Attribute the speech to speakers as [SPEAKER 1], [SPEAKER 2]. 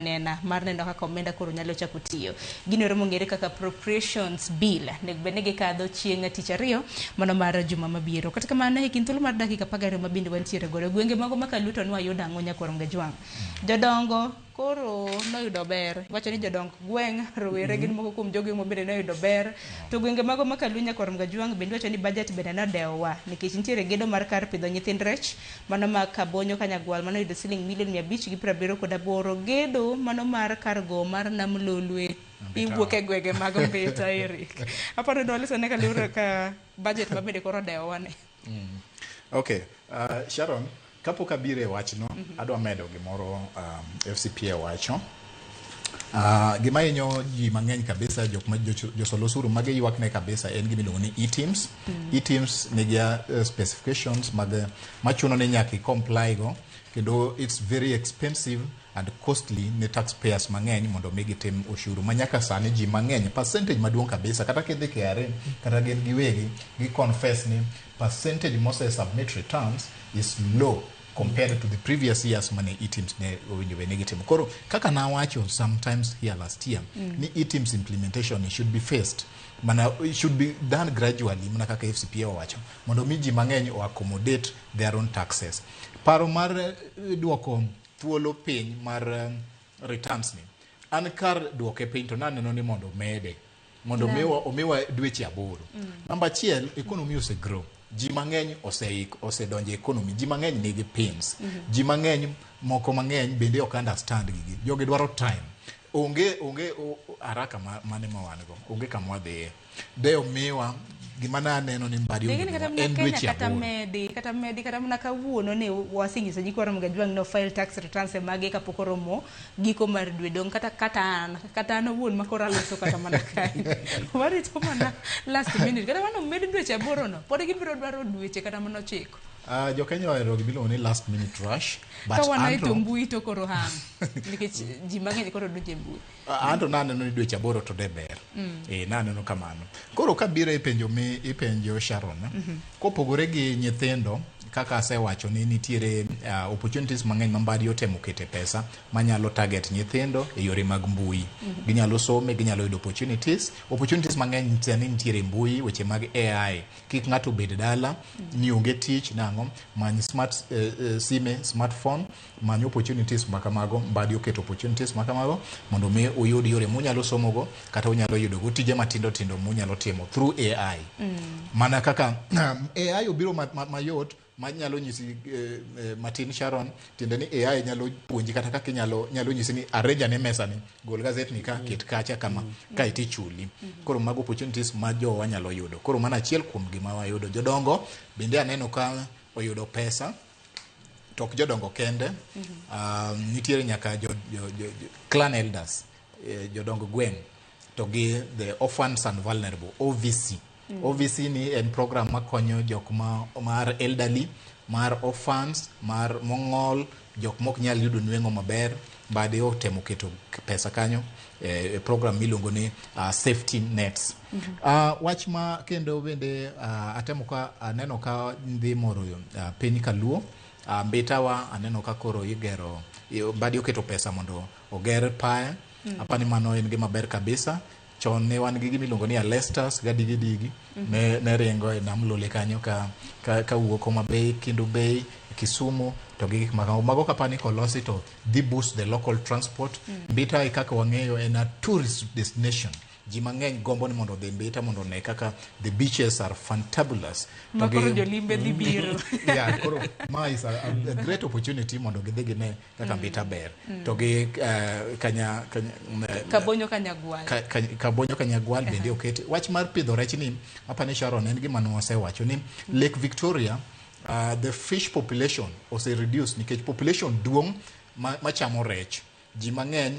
[SPEAKER 1] Nena mar neno kaka omenda koro nyalo chako tiyo. Gino ero mong'ere kaka Appropriations Bill onego bed ni gikadho chieng' tich ariyo mano mar juma mabiro. Kata kamano, e kind thuolo mar dakika 12 ma bende wantiere godo, gwenge mago ma Kaluo to nwayudo ang'o, nyakwar Mgajwang'? Jodongo koro noyudo ber. Iwacho ni jodong gweng', rowere gin moko kuom jogo ma bende noyudo ber. To gwenge mago ma Kaluo, nyakwar Mgajwang', bende iwacho ni budget bende nodewowa nikech nitiere gedo mar kar pidho nyithind rech mano ma Kabonyo Kanyagwal mano yudo siling milion 578. Gedo mano mar kar go mar Nam Lolwe iwuok e gwenge mag Mbita. Eric, aparo ni walosone kaluwore ka budget ma bende koro odewowa ni.
[SPEAKER 2] Okay, Sharon, kapok abiro e wachno, adwa medo gimoro FCPA wacho. Gima hinyo ji mang'eny kabisa, jok ma josol osuru mage ywak ne kabisa, en gima iluongo ni eTIMS. eTIMS nigi specifications mag machuno ni nyaka i comply go, kendo it's very expensive and costly ne taxpayers mang'eny mondo mi gitim ushuru ma nyaka sani ji mang'eny, percentage maduong' kabisa, kata kidhi KRA kata gin giwegi gi confess ni percentage mose submit returns is low compared to the previous years mane eTIMS ne owinjo bed ni gitimo. Koro kaka nawacho sometimes here last year ni eTIMS implementation should be phased, mana it should be done gradually, mana kaka FCPA owacho, mondo mi ji mang'eny o accommodate their own taxes. Paro mar duoko thuolo piny mar returns ni, an kar duoke piny to naneno ni mondo mede, mondo omiwa dweche 8. Namba achiel, economy ose grow, ji mang'eny osedonjo e economy, ji mang'eny nigi pins, ji mang'eny, moko mang'eny bende ok understand gigi. Jogi dwaro time. Onge haraka mane ma wan go, onge kama wadhiye. De omiwa gima naneno ni Mbadi
[SPEAKER 1] Lakini kata
[SPEAKER 2] owinjo
[SPEAKER 1] mana
[SPEAKER 2] en
[SPEAKER 1] Kenya
[SPEAKER 2] dweche
[SPEAKER 1] kata
[SPEAKER 2] 8.
[SPEAKER 1] Medi kata mana kawuono ne wasenyiso nyikwa Ramogi Ajwang' no file tax returns e mage kapok oromo giko mar dwe. Dong kata an owuon ma koro aloso kata mana kae warito mana last minute. Kata mana omed dweche 8 no, pod gibiro dwaro dweche kata mana 9.
[SPEAKER 2] Jo Kenya ohero gima iluongo ni last minute rush, but
[SPEAKER 1] ka wan
[SPEAKER 2] anto
[SPEAKER 1] to mbui to koro hang nikech ji mang'eny koro donjo e mbui.
[SPEAKER 2] Anto naneno ni dweche 8 to de ber. Naneno kamano. Koro kabiro e penjo mi ipenjo, Sharon, kopogore gi nyithindo, kaka asewacho ni nitiere opportunities mang'eny ma Mbadi otemo kete pesa manyalo target nyithindo e yore mag mbui. Ginyalo some, ginyalo yudo opportunities mang'eny sani nitiere e mbui, weche mag AI. Kik ng'ato obed dala ni onge tich nang'o, many smart sime, smartphone, many opportunities makamago. Mbadi oketo opportunities makamago mondo mi uyud yore munyalo somogo kata unyalo yudogo tije matindo tindo munyalo timo through AI. Mana kaka AI obiro mayot manyalo nyisi matin, Sharon, tiende ni AI nyalo puonji kata kaka inyalo nyalo nyisi ni arrange ane mesa ni, gol gazet ni ka, ket kacha kama, kae tichuli. Koro mago opportunities ma jowa nyalo yudo. Koro mano achiel kuom gima wayudo. Jodongo bende aneno ka oyudo pesa, to ok jodongo kende, nitiere nyaka jo clan elders, jodong gweng' to gi the orphans and vulnerable, OVC. OVC ni en program makonyo jok ma mar elderly, mar orphans, mar mong'ol, jok mok nyal yudo nweng'o maber. Mbadi otemo keto pesa kanyo e program miluongo ni safety nets. Wach ma kendo bende atemo ka aneno ka dhi moro piny Kaluo, Mbitawa aneno ka koro igero, Mbadi oketo pesa mondo oger paya. Apani mano en gima ber kabisa. Chon ne wan gi gima iluongo ni Alestas gadigi digi ne ringo e nam Lolwe kanyo ka wuok Homa Bay, Kendu Bay, Kisumu to gi gik makamago. Mago kapani kolosi to dhi boost the local transport. Mbita kaka wang'eyo en a tourist destination. Ji mang'eny gombo ni mondo odhi Mbita mondo one kaka the beaches are fantabulous. To
[SPEAKER 1] Ma koro jolimbe dhi biro.
[SPEAKER 2] Yeah, koro ma is a great opportunity mondo gidhi gine kaka Mbita ber. To gi kanya
[SPEAKER 1] Kabonyo Kanyagwal.
[SPEAKER 2] Kabonyo Kanyagwal bende oketi. Wach mar pidho rech ni, apani Sharon, en gima nwasewacho ni Lake Victoria, the fish population ose reduce nikech population duong' machamo rech. Ji mang'eny